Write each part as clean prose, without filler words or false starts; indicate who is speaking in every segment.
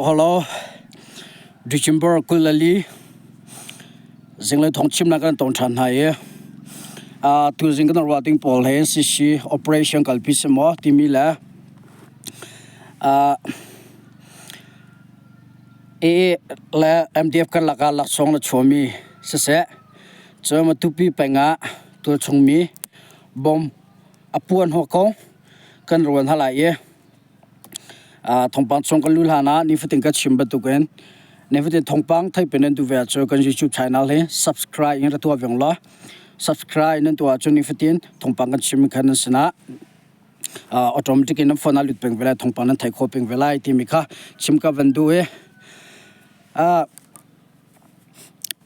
Speaker 1: Hello, hello. December 24 zinglei thawngchimnak kan tong ṭhan hna i tuzing kan ruah ding pawl he CC operation kalpi si maw timi le AA le MDF karlak ah laksawng na chuahmi siseh, cun Matupi peng ah tualchungmi bomb a puan hawk ko kan ruan hna lai i thawngpang chung kan luh hlan ah nifatin ka chim bantukin nifatin thawngpang theih nan duh ve ahcun kan YouTube channel hi subscribe in ra tuah ve law subscribe nan tuah ahcun nifatin thawngpang kan chim khan nan sinah automatic in nan phone ah lut peng ve lai thawngpang nan theih khawh peng ve lai timi kha chim ka van duh i a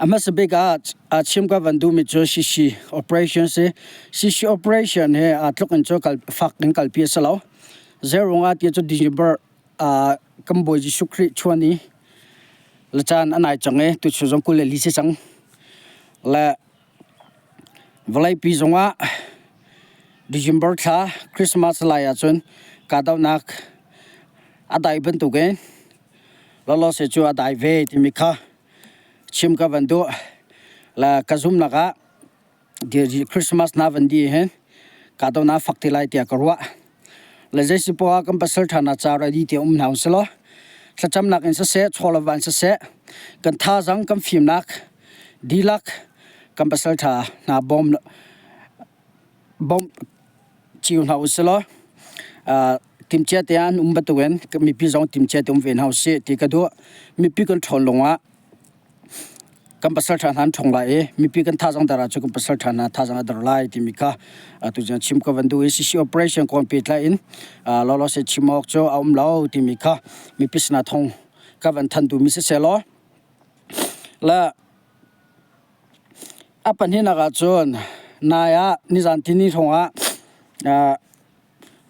Speaker 1: hmasa bik ah chim ka van duhmi cu CC operation si. CC operation hi aa tluk in cu fak in kalpi a si lo. Zeiruang ah ti cu December kan Bawi Jesuh Khrih chuan i le caan a nai cang i tuchun zong 24 si cang. Le vawleipi zongah December thla Christmas lai ahcun kahdohnak a dai bantukin lawlawse cu a dai ve timi kha chim ka van duh. Le ka zumnak ah Christmas na van di hin kahdohnak fak ti lai tiah ka ruah. Le zeisi poah kan pasal ṭha hna ca ready te um hna usih law thlacamnak in siseh, chawlava in siseh, kan thazaang kan fimnak dihlak kan pasal ṭha hna bawm bawmh cio hna usih law timhcia te ah an um bantukin mipi zong timhcia te um ve hna usih ti ka duh. Mipi kan ṭhawn lawngah kan pasal ṭha hna an ṭhawng lai i mipi kan thazaang dar ahcun kan pasal ṭha hna thazaang a der lai timi kha atu chim ka van duh i CC operation kong pehtlai in lawlaw se chim awk cu a um lo timi kha mipi sinah thawng ka van thanh duhmi siseh law le A pahnihnak ahcun nai ah nizan tihni hrawng ah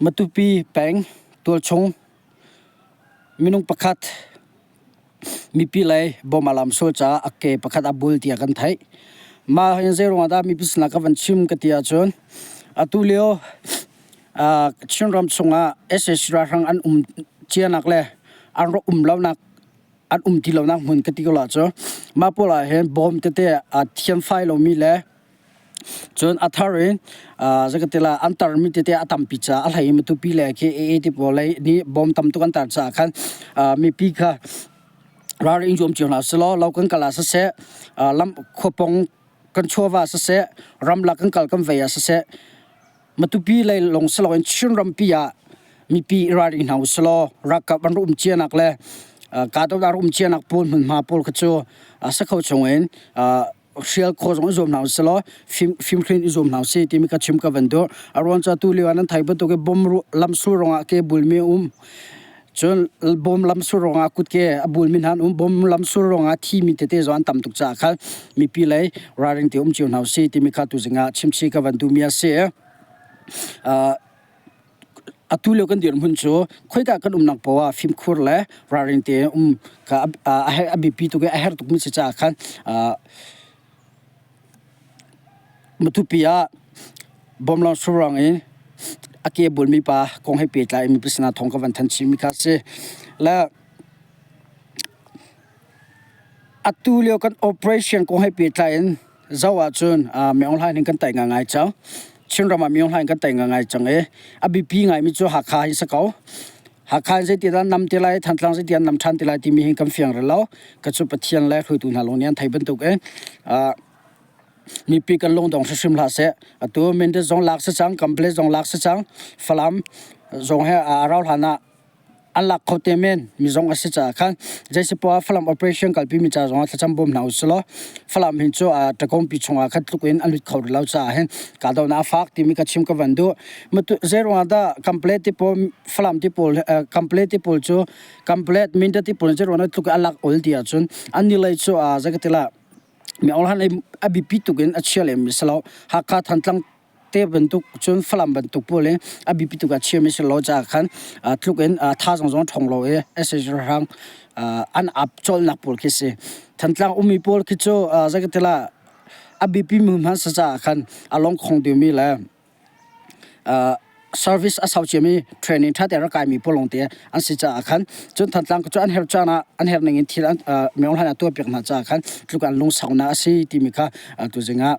Speaker 1: Matupi peng tualchung minung pakhat mipi lei bawm a lam sual caah a ke pakhat a bul tiah kan theih. Mah hin zeiruang ah dah mipi sinah ka van chim ka ti ahcun atu lio Chinram chungah sac ralhrang an um cianak le an rak um lonak an um ti lonak hmun ka ti ko la cu mah pawl ah hin bawm tete a thiamfai lomi le cun a thar in zakatila an tarmi tete a tampi caah a hlei in matupi le khi AA ti pawl lei nih bawm tam tuk an tar caah khan mipi kha ralring zuam cio hna selaw lo kan kal ah siseh lam khuapong kan chuava siseh ramlak kan kal kan vei ah siseh Matupi lei lawng si loin Chin rampi ah mipi i ralring hna usilaw ralkap an rak um cianak le kahdohnak rak um cianak pawl hmunhma pawl kha cu sakho chungin hrial khawh zong i zuam hna usilaw fimhrin i zuam hna usih timi ka chim ka van duh. A ruang cu atu lio ah nan theih bantuk in bom lamsul ruangah ke bulmi a um. Cun bom lamsul ruangah kutke a bulmi hna an um. Bom lamsul ruangah thimi tete zong an tam tuk caah khan mipi lei ralring te um cio hna usih timi kha tuzing ah chimchih ka van duhmi a si. Atu lio kan dirhmun cu khoika kan umnak poah ah fimkhur le ralring te um kha a biapi tuk i a herh tukmi si caah khan Matupi ah bawmlawng surang in a ke bulmi pa kong he pehtlai in mipi sinah thawng ka van thanh chihmi kha a si. Le atu lio kan operation kong he pehtlai in zoh ahcun Min Aung Hlaing kan tai ngaingai cang. Chinram ah Min Aung Hlaing kan tai ngaingai cang i a biapi ngaimi cu Hakha hi si ko. Hakha in zeiti dah nam ti lai, Thantlang zeiti an nam ṭhan ti lai timi hi kan fiang rih lo. Ka cu Pathian le hruaitu hna lawng nih an thei bantuk in mipi kan lungdong hrimhrim hlah seh. Atu Mindat zong lak si cang, Kample zong lak si cang, Falam zong he a rau hlan ah an lak kho te men mi zong a si caah khan zeisipoah Falam operation kalpi mi ca zong ah thlacam bawm hna usih law Falam hin cu Takompi chungah khan tluk in an lut kho rih lo caah hin kahdohnak a fak timi ka chim ka van duh. Zeiruangah dah Kample ti pawl Falam ti pawl Kample ti pawl cu Kample Mindat ti pawl zeiruangah tluk in a lak ol ti ahcun an ni lei cu zei ka ti la mi Aung a biapi tuk in a chia lem mi si lo. Hakha Thantlang te bantuk cun Falam bantuk pawl i a biapi tuk ah chiami si lo caah khan tluk in thazaang zong ṭhawng lo i sac ralhrang an ap colhnak pawl khi si. Thantlang ummi pawl khi cu zei ka ti la a biapi mi hman si caah khan a longkhong deuhmi le. Service a sau ciami training ṭha tein rak kaimi pawl lawngte an si caah khan cun Thantlang cu an herh caan ah an herh ning in thil an Myo Hlan ah tuahpiak hna caah khan tluk an lungsaunak a si timi kha tuzing ah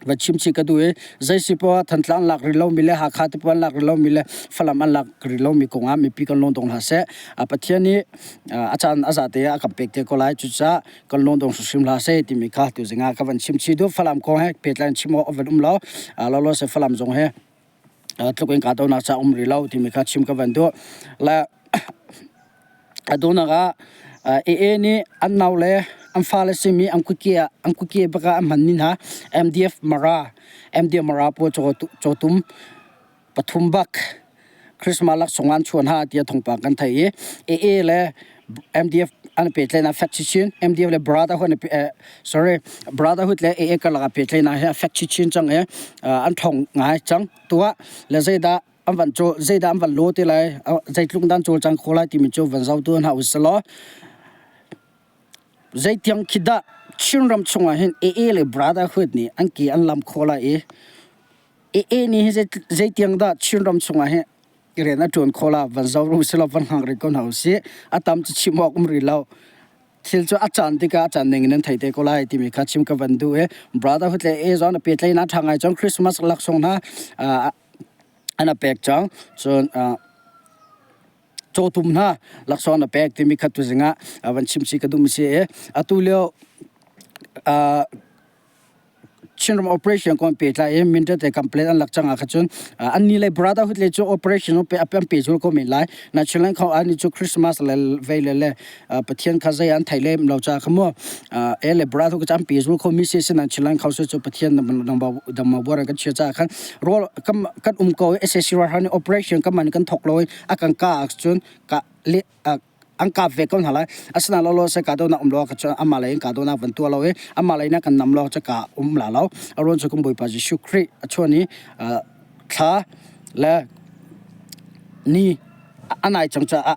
Speaker 1: va chim chih ka duh i zei si poah Thantlang lak rih lomi le Hakha te pawl an lak rih lomi le Falam an lak rih lomi kong ah mipi kan lungdong hlah seh. Pathian nih a caan a zate ah a kan pek te ko lai. Cucaah kan lungdong hrimhrim hlah seh timi kha tuzing ah ka van chim chih duh. Falam kong he pehtlai in chim awk a van um lo. Lawlaw se Falam zong he tluk in kahdohnak ca um rih lo timi kha chim ka van duh. Le a duhnak ah AA nih an nau le an fale simi an kutke ah an kutke bak ah an hmanmi hna MDF Mara MDF Mara pawl cawtum pathum bak Christmas laksawng an chuan ha tiah thawngpang kan thei i AA le MDF an pehtlaihnak fek chinchin MDF le Brotherhood sorry Brotherhood le AA karlak ah pehtlaihnak hi a fek chinchin cang i an ṭhawng ngai cang. Tuah le zeidah an van cawl zeidah an van law te lai zeitluk dan cawlcang kho lai timi cu van zoh tu hna usih law zeitiang khi dah Chinram chungah hin AA le Brotherhood nih an ke an lam khawh lai i AA nih hi zeitiang dah Chinram chungah hin rian a ṭuan khawh la van zoh u sih law van hngak rih ko hna usih. A tam cu chim awk um rih lo. Thil cu a caan tikah a caan ning in nan thei te ko lai timi kha chim ka van duh i Brotherhood le AA zong na pehtlaihnak ṭha ngai cang Christmas laksawng hna an a pek cang. Cun cawtum hna laksawng na pek timi kha tuzing ah van chim chih ka duhmi si i atu lio Chinram operation kong pehtlai in Mindat le complaint an lak cang ah kha cun an ni le Brotherhood le cu operation pe an pe zul ko men lai. National kho an cu Christmas le vei le le Pathian kha zei an thei lem lo ca kha mu e le Brotherhood cu an pe zul kho mi si sin Chinland kho cu Pathian dam ma buar kan chia ca khan rol kan um ko SAC ral operation kan man kan thok lo a kan ka cun ka le an kap ve ko hna lai. Asinain lawlaw se kahdohnak um lo ah cun amah lei in kahdohnak van tuah lo i amah lei in kan nam lo cu ka um la lo. A ruang cu kan Bawipa Jesuh Khrih a chuan i thla le ni a nai cang caah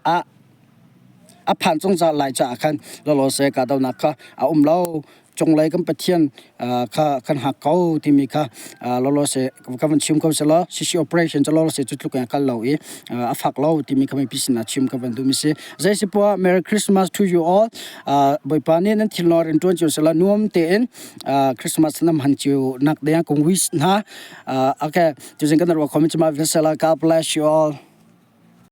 Speaker 1: a phan cang lai caah khan lawlaw se kahdohnak kha a um lo. Cunglei kan Pathian kha kan hngak ko timi kha lawlaw se ka van chim ko selaw CC operation cu lawlaw se cu tluk in a kal lo i a fak lo timi kha mipi sinah chim ka van duhmi si. Zei si poah Merry Christmas to you all. Bawipa nih nan thinlung in ṭuan cio selaw nuam tein Christmas nan hman cio nak ding kong wish hna. Okay, tuzing kan ruah khomi cu mah vial selaw God bless you all.